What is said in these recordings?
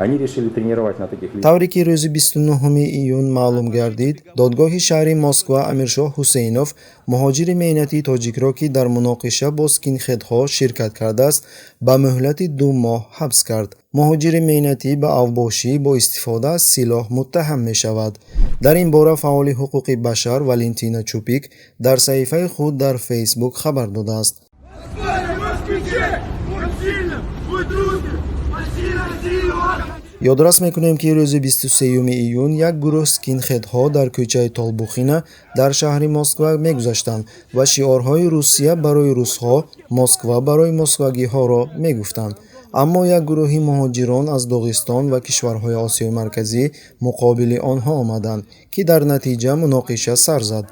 Они решили тренировать на таких лицах. Тавре ки рӯзи 29 июн маълум гардид, додгоҳи шаҳри Москва Амиршоҳ Ҳусейнов, муҳоҷири меҳнатии тоҷикро, ки дар муноқиша бо скинхедҳо ширкат кардааст, ба муҳлати 2 моҳ ҳабс кард. Муҳоҷири меҳнатӣ ба авбошӣ бо истифода аз силоҳ муттаҳам мешавад. Дар ин бора фаъоли ҳуқуқи башар Валентина Чупик дар саҳифаи худ дар Фейсбук хабар додааст. Москвичи! Будь сильным, будь русским! Спаси Россию! Ёдрас мекунем, ки рӯзи 23 июн як гурӯҳ скинхедҳо дар кӯчаи Толбухина дар шаҳри Москва мегузаштанд ва шиорҳои «Русия барои русҳо, Москва барои москвагиҳоро» мегуфтанд. Аммо як гурӯҳи муҳоҷирон аз Доғистон ва кишварҳои Осиёи Марказӣ муқобили онҳо омаданд, ки дар натиҷа муноқиша сар зад.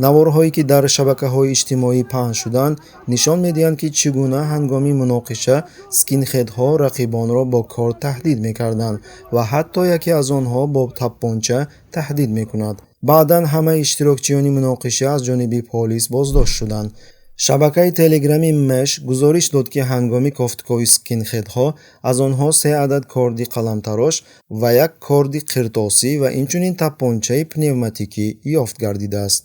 Наворҳое, ки дар шабакаҳои иҷтимоӣ паҳн шуданд, нишон медиҳанд, ки чӣ гуна ҳангоми муноқиша скинхедҳо рақибонро бо корд таҳдид мекарданд ва ҳатто яке аз онҳо бо таппонча таҳдид мекунад. Баъдан ҳамаи иштирокчиёни муноқиша аз ҷониби полис боздошт шуданд. Шабакаи телеграми Меш гузориш дод, ки ҳангоми кофтукови скинхедҳо аз онҳо се адад корди қаламтарош ва як корди қиртосӣ ва инчунин таппончаи пневматикӣ ёфт гардидааст.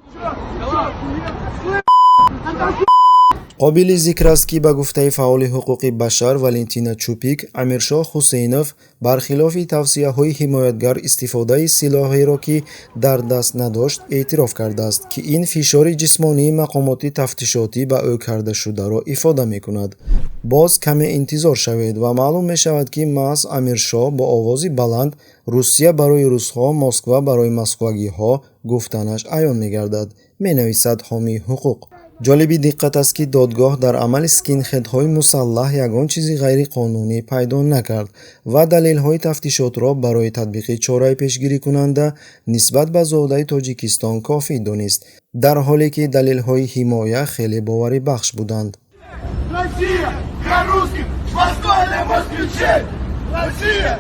Қобили зикр аст, ки ба гуфтаи фаъоли ҳуқуқи башар Валентина Чупик, Амиршоҳ Ҳусейнов бархилофи тавсияҳои ҳимоятгар истифодаи силоҳеро, ки дар даст надошт, эътироф кардааст, ки ин фишори ҷисмонии мақомоти тафтишотӣ ба ӯ кардашударо ифода мекунад. Боз каме интизор шавед ва маълум мешавад, ки маҳз Амиршоҳ бо овози баланд «Русия барои русҳо, Москва барои москвагиҳо» гуфтанаш аён мегардад, менависад ҳомии ҳуқуқ. Ҷолиби диққат аст, ки додгоҳ дар амали скинхедҳои мусаллаҳ ягон чизи ғайриқонунӣ пайдо накард ва далелҳои тафтишотро барои татбиқи чораи пешгирикунанда нисбат ба зодаи Тоҷикистон кофӣ донист, дар ҳоле ки далелҳои ҳимоя хеле боварибахш буданд. Россия для русских! Москва для москвичей! Россия!